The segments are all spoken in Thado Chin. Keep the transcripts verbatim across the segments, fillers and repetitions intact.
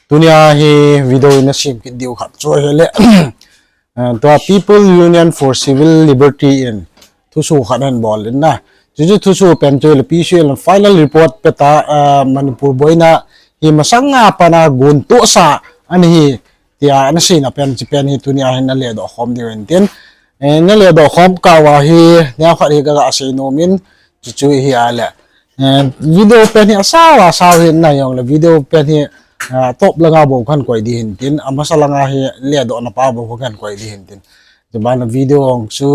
Tunia hi video ina sem kit diu khat chu ahile, eh, tua People Union for Civil Liberty in thusoh khat ahin bol in na. Chuchu thusoh pen chu ahile P C L in final report peta, eh, Manipur boina hi masanga pana guntohsa ana hi tia ana seina pen chu pen hi tunia hin ana ledoh khom diu hin tin. Eh, ana ledoh khom kah uva hi neokhat hi kaga sei nom in chuchu hi ahile. Eh, video pen hi asao asao hi nahi jongle video pen hi, ah, top langa bou kahin koi ding hin tin, amasa langa hi ledohna pa bou kahin koi ding hin tin. Chuban video hung chu,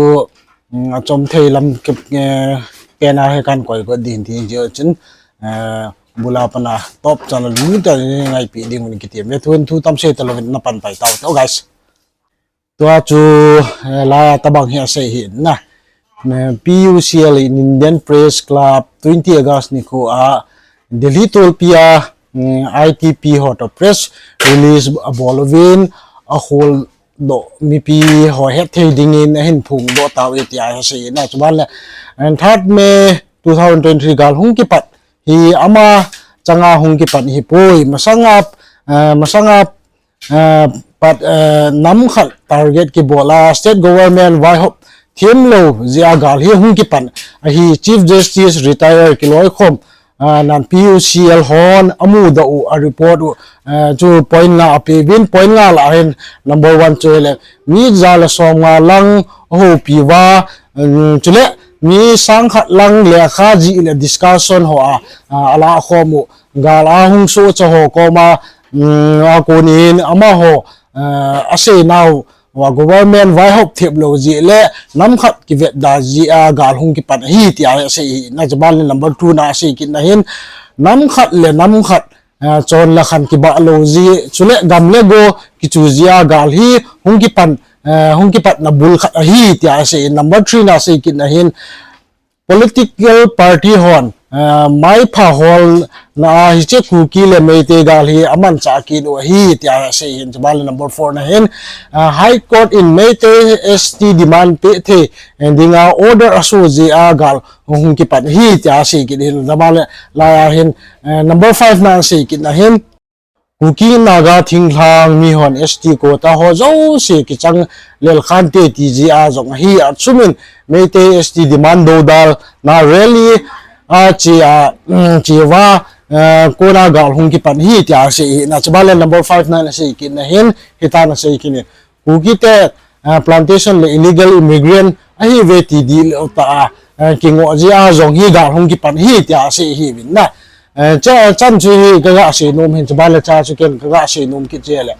mm, achom thei lam ke, eh, pen a hi kahin koi got ding hin tin, chuchun, eh, bula pana top channel mu ta ngaipi ding un kiti. Ve thu in thu tam sei talouvin na pan pai tau te, oh guys. Tua chu, eh, la tabang hi asei hi na. Eh, P U C L in Indian Press Club twenty August nikho a Delhi tolpi a, mm, I T P ho to press release abol uvin aholdoh mipi ho hetthei dingin ahin phongdoh tauve tia asei na. Chuban le, and third May two thousand twenty-three gal hung kipat hi ama changa hung kipat hipoi. Masanga, eh, masanga, eh, pat, eh, nam khat target kibol a, state government vaihop themlou jeh a gal hi hung kipan ahi. Chief Justice retire kiloikhom, ah, nan P U C L hon amudoh u, a report u, eh, chu point nga apeuvin, point nga lah hin number one chu ahile mi ja le som nga lang ahoupi uva, um, chule mi sang khat lang lekha jih le discussion ho a, ah, ala khom u, gal a hung sohcha ho koma, um, a konin amaho, ah, asei nau, Wa government vaihop themlou jeh le nam khat kivetda jeh a gal hung kipan ahi tia asei hi na. Chuban le number two na asei kit na hin nam khat le nam khat, ah, chon le khan kibah lou jeh, chule gam le go kichu jeh a gal hi hung kipan, eh, hung kipatna bul khat ahi tia asei hi. Number three na asei kit na hin political party hon, ah, maipha holna a hiche Kuki le Meitei gal hi amanchah kit u ahi tia asei hin. Chuban le number four na hin, ah, High Court in Meitei S T demand peh thei, eh, dinga order aso jeh a gal hung kipan ahi tia asei kit hin. Chuban le lai a hin, eh, number five na asei kit na hin Kuki Naga thinglhang mihon S T quota ho jouse kichang lel khante ti jeh a jong ahi. Achumin Meitei S T demand dodalna rally a che a, um, che uva, uh, kona gal hung kipan ahi tia asei hi na. Chuban le number five na asei kit na hin, hitin asei kit in. Kuki te, ah, plantation le illegal immigrant ahiuve ti dih lou tah a, ah, kingoh jeh a jong hi gal hung kipan ahi tia asei hi uvin na. Eh, cha, chan chu hi kaga sei nom hin, chuban le cha chu ken kaga sei nom kit chu ahile.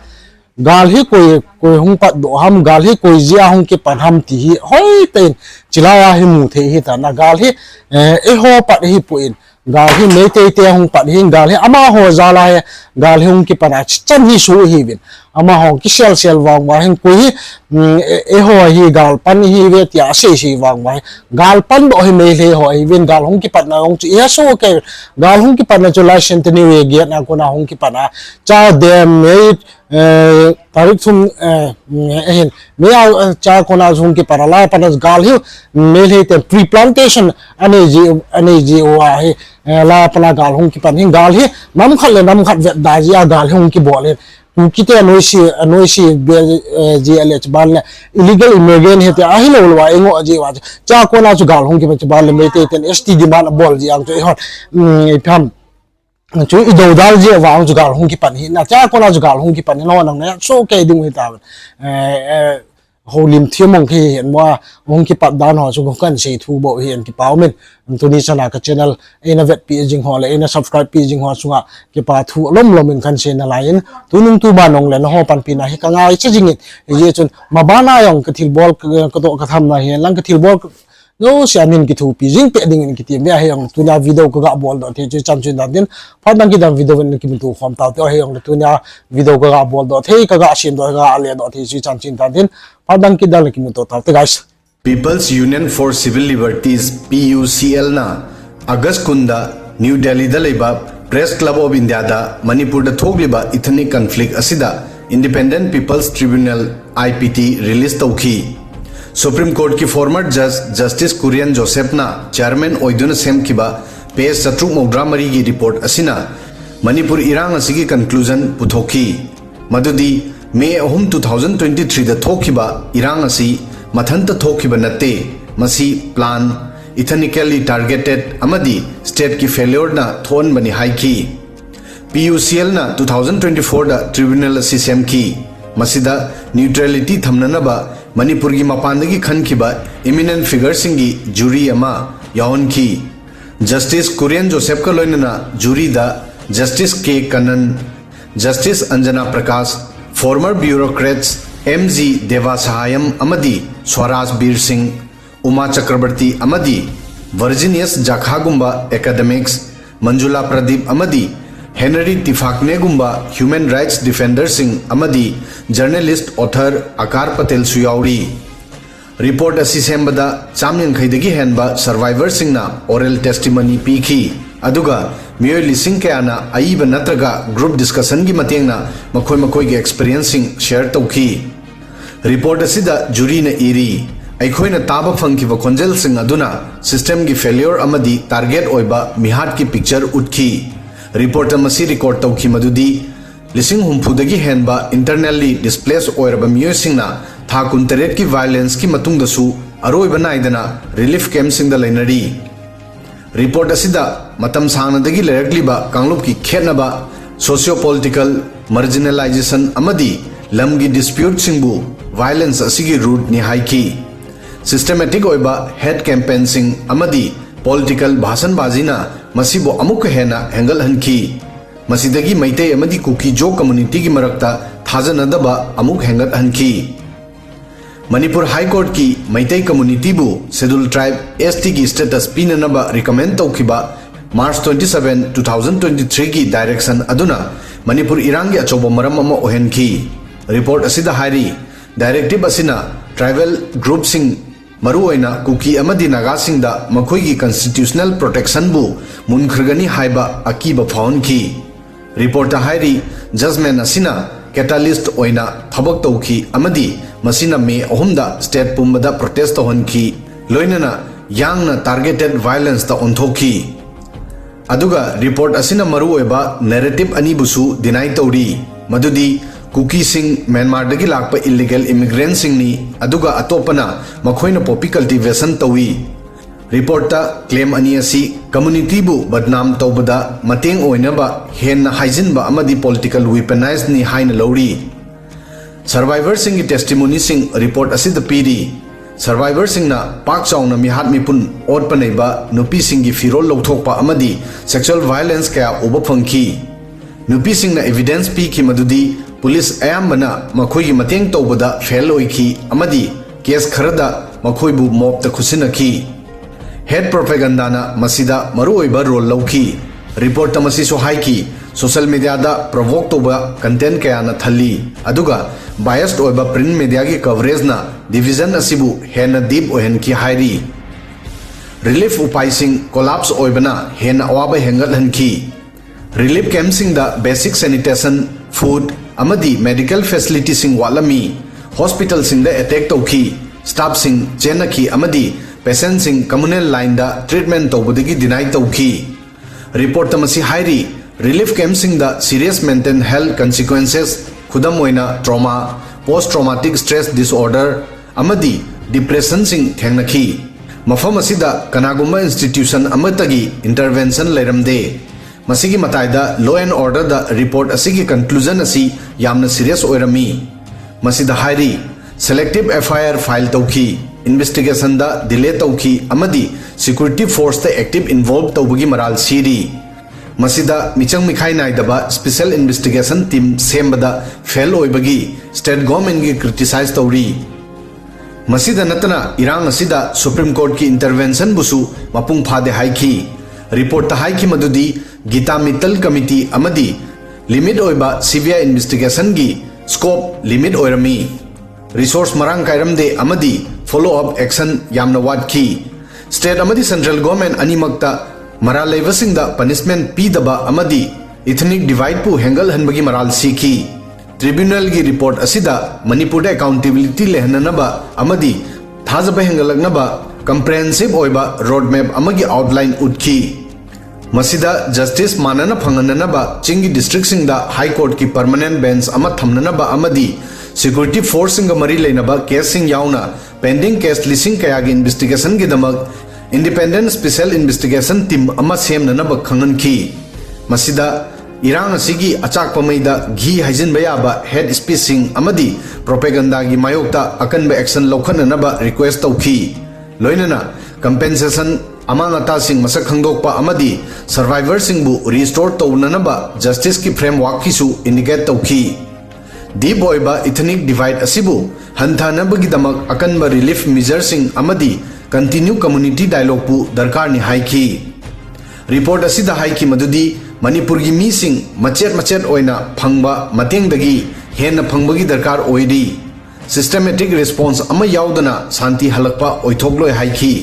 Gal hi koi, koi hung patdoh ham, gal hi koi jeh a hung kipan ham ti hi hoitah in chulai a hi mu thei ahi ta na. Gal hi, eh, eiho pat ahipoi. Gal hi Meitei te hung pat ahin, gal hi amaho jal a hi, gal hi hung kipan a, chan hi soh ahiuvin. Amaho kiselsel vang uva hin koi hi, mm, e, eiho hi gal pan ahiuve tia asei sei vang uva hi. Gal pandoh hi Meitei ho ahiuvin, gal hung kipatna jong chu iha soh kei. Gal hung kipatna chu lai Centenary gate na kona hung kipan a. Cha dem mei, eh, tarik thum, eh, mm, ahin. Mei a, eh, cha kona hung kipan a, lai pan a gal hi, mm, Meitei ten tree plantation anei ji, anei ji uva hi, eh, lai pan a gal hung kipan hin, gal hi nam khat le nam khat vetda jeh a gal hi hung kibol hin. Kuki te anoise, anoise be, eh, jeh a le chuban le illegal immigrant hiti ahilou lou a ingoh jeh uva chu. Cha kona chu gal hung kipan chuban le Meitei ten S T demand abol jeh a chu eihon, mm, ipi ham. Chu idodal jeh uva chu gal hung kipan hi na, cha kona chu gal hung kipan hi na, nang na soh kei ding u hita. Eh, eh, houlim thim mong kei hin mo a, hung kipat dan ho chu kahin sei thu bou hi in, kipa umin. Tuni chan a ka channel eina vetpi jing ho le eina subscribe pi jing ho chunga kipa thu lomlom in kahin sei nalai in, tunung tuban jong le naho panpina hi kangaicha jing in, hijeh chun maban a jong ka thilbol ka, ka toh ka thamna hi lang ka thilbol ka, jouse a nin kithopi jing peh ding in kiti, ve ahi jong tunia video kaga boldoh thei chu chan chu dan tin, phat dang kit a video in kimuto khom tau te, ahi jong le tunia video kaga boldoh thei, kaga semdoh, kaga ledoh thei chu chan chu dan tin, phat dang kit a le kimuto tau te, guys. People's Union for Civil Liberties, P U C L na August kunda New Delhi da leiba Press Club of India da Manipur da thokliba ethnic conflict asida Independent People's Tribunal, I P T, release tauki. Supreme Court ki former Judge Justice Kurian Joseph na chairman oiduna semkiba page chatruk mowdra mari ki report asina Manipur irang asigi conclusion puthokhi. Madudi May ahum two thousand twenty-three da thokhiba irang asi mathanta thokhiba natte, masi plan, ethnically targeted amadi state ki failure na thon bani haikhi. P U C L na two thousand twenty-four da tribunal asi semkhi. Masida neutrality thamnanaba Manipur gi mapandagi khankhiba eminent figure singgi jury ama yaonkhi. Justice Kurian Joseph ka loinana jury da Justice K Kannan, Justice Anjana Prakash, former bureaucrats M G Devasahayam amadi Swaraj Bir Singh, Uma Chakrabarty amadi Virginius Jakha gumba academics, Manjula Pradeep amadi Henry Tifakne gumba human rights defender sing amadi journalist author Akar Patel suyauri. Report asi sembada chamyang khaidagi henba survivor singna oral testimony pikhi. Aduga miyoi lising kayana aiba natraga group discussion gi matengna makhoi makhoi gi experience sing share tokhi. Report asida jury na iri, aikhoina taba phangkhiba khonjel sing aduna system gi failure amadi target oiba mihat ki picture utkhi. Report amasi record tokhi madudi lising humphu dagi henba internally displaced oiraba miyoi singna tha kun taret ki violence ki matungdasu aroiba naidana relief camp singda leinari. Report asida matam sangna dagi leirakliba kanglup ki khetnaba socio-political marginalization amadi lamgi dispute singbu violence asigi root ni haikhi. Systematic oiba hate campaign sing amadi political bhasan bajina masibu amuk hena hengal hankhi. Masidagi Meitei amadi Kuki-Zo community gi marakta thajanadaba amuk hengat hankhi. Manipur High Court ki Meitei community bu Scheduled Tribe S T gi status pinanaba recommend tokhiba March twenty-seven, two thousand twenty-three gi direction aduna Manipur irang gi achoba maram ama ohenkhi. Report asida hairi, directive asina tribal group sing maruoina Kuki amadi Naga singda makhoigi constitutional protection bu munkhrgani haiba akiba phonkhi. Report a hairi, judgment asina catalyst oina thabak tokhi amadi masina May ahumda state pumbada protest tohonkhi. Loinana yangna targeted violence ta onthokhi. Aduga report asina maruoiba narrative ani busu deny touri. Madudi Kuki sing Myanmar dagi lakpa illegal immigrant singni, aduga atopana makhoina poppy cultivation toui. Report ta claim ani asi community bu badnam toubada mateng oinaba henna haijinba amadi political weaponize ni haina louri. Survivor singgi testimony sing report asida piri. Survivor singna pakchauna mihat mipun otpaneiba nupi singgi firol louthokpa amadi sexual violence kaya uba phangkhi. Nupi singna evidence pikhi madudi police ayambana makhoigi mateng toubada fail oikhi amadi case kharada makhoibu mob ta khusinakhi. Hate propaganda na masida maruoiba role loukhi. Report ta masisu haikhi, social media da provoke toba content kayana thalli. Aduga biased oiba print media gi coverage na division asibu henna deep ohenkhi hairi. Relief upai sing collapse oibana henna awaba hengat hankhi. Relief camp singda basic sanitation, food, amadi medical facility sing watlami. Hospital singda attack toukhi. Staff sing chennakhi amadi patient sing communal line da treatment toubadagi deny toukhi. Report ta masi hairi, relief camp singda serious mental health consequences, khudam oina trauma, post traumatic stress disorder, amadi depression sing thengnakhi. Mafam asida kanagumba institution amatagi intervention leiramde. Masigi mataida law and order da report asigi conclusion asi yamna serious oirami. Masida hairi, selective F I R file toukhi, investigation da delay toukhi, amadi security force da active involve toubagi maral siri. Masida michang mikhai naidaba special investigation team sembada fail oibagi state government gi criticize touri. Masida natana irang asida Supreme Court ki intervention busu mapung phade haikhi. Report ta haikhi madudi Gita Mittal Committee amadi limit oiba C B I investigation gi scope limit oirami. Resource marang kairamde amadi follow up action yamna watkhi. State amadi central government animakta maral leiba singda punishment pidaba amadi ethnic divide pu hengal hanbagi maral sikhi. Tribunal gi report asida Manipur da accountability lehnanaba amadi thajaba hengalaknaba comprehensive oiba roadmap amagi outline utkhi. ꯃꯁꯤꯗ justice ꯃꯥꯟꯅꯅ ꯐꯪꯍꯟꯅꯅꯕ ꯆꯤꯡꯒꯤ districtꯁꯤꯡꯗ High Courtꯀꯤ permanent bench ꯑꯃ ꯊꯝꯅꯅꯕ ꯑꯃꯗꯤ security forceꯁꯤꯡꯒ ꯃꯔꯤ ꯂꯩꯅꯕ caseꯁꯤꯡ ꯌꯥꯎꯅ pending case ꯂꯤꯁꯤꯡ ꯀꯌꯥꯒꯤ investigationꯒꯤꯗꯃꯛ independent special investigation team ꯑꯃ ꯁꯦꯝꯅꯅꯕ ꯈꯪꯍꯟꯈꯤ꯫ ꯃꯁꯤꯗ ꯏꯔꯥꯡ ꯑꯁꯤꯒꯤ ꯑꯆꯥꯛꯄ ꯃꯩꯗ ꯘꯤ ꯍꯩꯖꯤꯟꯕ ꯌꯥꯕ hate speechꯁꯤꯡ ꯑꯃꯗꯤ propagandaꯒꯤ ꯃꯥꯌꯣꯛꯇ ꯑꯀꯟꯕ action ꯂꯧꯈꯠꯅꯅꯕ request ꯇꯧꯈꯤ꯫ ꯂꯣꯏꯅꯅ compensation, ꯑꯃꯥꯡ ꯑꯇꯥꯁꯤꯡ ꯃꯁꯛ ꯈꯪꯗꯣꯛꯄ ꯑꯃꯗꯤ survivorꯁꯤꯡꯕꯨ restore ꯇꯧꯅꯅꯕ justiceꯀꯤ frameworkꯀꯤꯁꯨ indicate ꯇꯧꯈꯤ꯫ Deep ꯑꯣꯏꯕ ethnic divide ꯑꯁꯤꯕꯨ ꯍꯟꯊꯅꯕꯒꯤꯗꯃꯛ ꯑꯀꯟꯕ relief measureꯁꯤꯡ ꯑꯃꯗꯤ continue community dialogueꯄꯨ ꯗꯔꯀꯥꯔꯅꯤ ꯍꯥꯏꯈꯤ꯫ Report ꯑꯁꯤꯗ ꯍꯥꯏꯈꯤ ꯃꯗꯨꯗꯤ ꯃꯅꯤꯄꯨꯔꯒꯤ ꯃꯤꯁꯤꯡ ꯃꯆꯦꯠ ꯃꯆꯦꯠ ꯑꯣꯏꯅ ꯐꯪꯕ ꯃꯇꯦꯡꯗꯒꯤ ꯍꯦꯟꯅ ꯐꯪꯕꯒꯤ ꯗꯔꯀꯥꯔ ꯑꯣꯏꯔꯤ꯫ Systematic response ꯑꯃ ꯌꯥꯎꯗꯅ ꯁꯥꯟꯇꯤ ꯍꯜꯂꯛꯄ ꯑꯣꯏꯊꯣꯛꯂꯣꯏ ꯍꯥꯏꯈꯤ꯫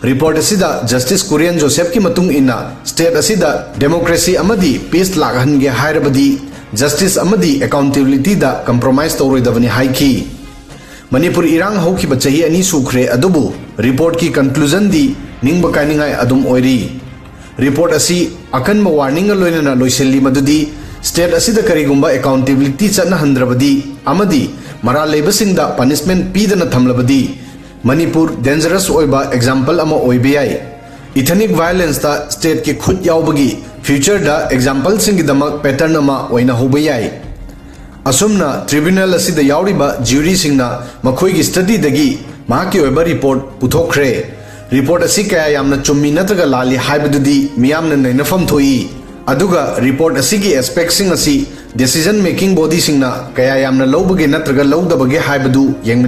Report ꯑꯁꯤꯗ Justice ꯀꯨꯔꯤꯌꯟ ꯖꯣꯁꯦꯐꯀꯤ ꯃꯇꯨꯡ ꯏꯟꯅ state ꯑꯁꯤꯗ democracy ꯑꯃꯗꯤ peace ꯂꯥꯛꯍꯟꯒꯦ ꯍꯥꯏꯔꯕꯗꯤ justice ꯑꯃꯗꯤ accountabilityꯗ compromise ꯇꯧꯔꯣꯏꯗꯕꯅꯤ ꯍꯥꯏꯈꯤ꯫ ꯃꯅꯤꯄꯨꯔ ꯏꯔꯥꯡ ꯍꯧꯈꯤꯕ ꯆꯍꯤ ꯑꯅꯤ ꯁꯨꯈ꯭ꯔꯦ, ꯑꯗꯨꯕꯨ reportꯀꯤ conclusionꯗꯤ ꯅꯤꯡꯕ ꯀꯥꯏꯅꯤꯡꯉꯥꯏ ꯑꯗꯨꯝ ꯑꯣꯏꯔꯤ꯫ Report ꯑꯁꯤ ꯑꯀꯟꯕ warningꯒ ꯂꯣꯏꯅꯅ ꯂꯣꯏꯁꯤꯜꯂꯤ ꯃꯗꯨꯗꯤ state ꯑꯁꯤꯗ ꯀꯔꯤꯒꯨꯝꯕ accountability ꯆꯠꯅꯍꯟꯗ꯭ꯔꯕꯗꯤ ꯑꯃꯗꯤ ꯃꯔꯥꯜ ꯂꯩꯕꯁꯤꯡꯗ punishment ꯄꯤꯗꯅ ꯊꯝꯂꯕꯗꯤ ꯃꯅꯤꯄꯨꯔ dangerous ꯑꯣꯏꯕ example ꯑꯃ ꯑꯣꯏꯕ ꯌꯥꯏ꯫ Ethnic violenceꯇ stateꯀꯤ ꯈꯨꯠ ꯌꯥꯎꯕꯒꯤ futureꯗ exampleꯁꯤꯡꯒꯤꯗꯃꯛ pattern ꯑꯃ ꯑꯣꯏꯅ ꯍꯧꯕ ꯌꯥꯏ꯫ ꯑꯁꯨꯝꯅ tribunal ꯑꯁꯤꯗ ꯌꯥꯎꯔꯤꯕ juryꯁꯤꯡꯅ ꯃꯈꯣꯏꯒꯤ studyꯗꯒꯤ ꯃꯍꯥꯛꯀꯤ ꯑꯣꯏꯕ report ꯄꯨꯊꯣꯛꯈ꯭ꯔꯦ꯫ Report ꯑꯁꯤ ꯀꯌꯥ ꯌꯥꯝꯅ ꯆꯨꯝꯃꯤ ꯅꯠꯇ꯭ꯔꯒ ꯂꯥꯜꯂꯤ ꯍꯥꯏꯕꯗꯨꯗꯤ ꯃꯤꯌꯥꯝꯅ ꯅꯩꯅꯐꯝ ꯊꯣꯛꯏ꯫ ꯑꯗꯨꯒ report ꯑꯁꯤꯒꯤ aspectꯁꯤꯡ ꯑꯁꯤ decision making bodyꯁꯤꯡꯅ ꯀꯌꯥ ꯌꯥꯝꯅ ꯂꯧꯕꯒꯦ ꯅꯠꯇ꯭ꯔꯒ ꯂꯧꯗꯕꯒꯦ ꯍꯥꯏꯕꯗꯨ ꯌꯦꯡꯃꯤꯟꯅ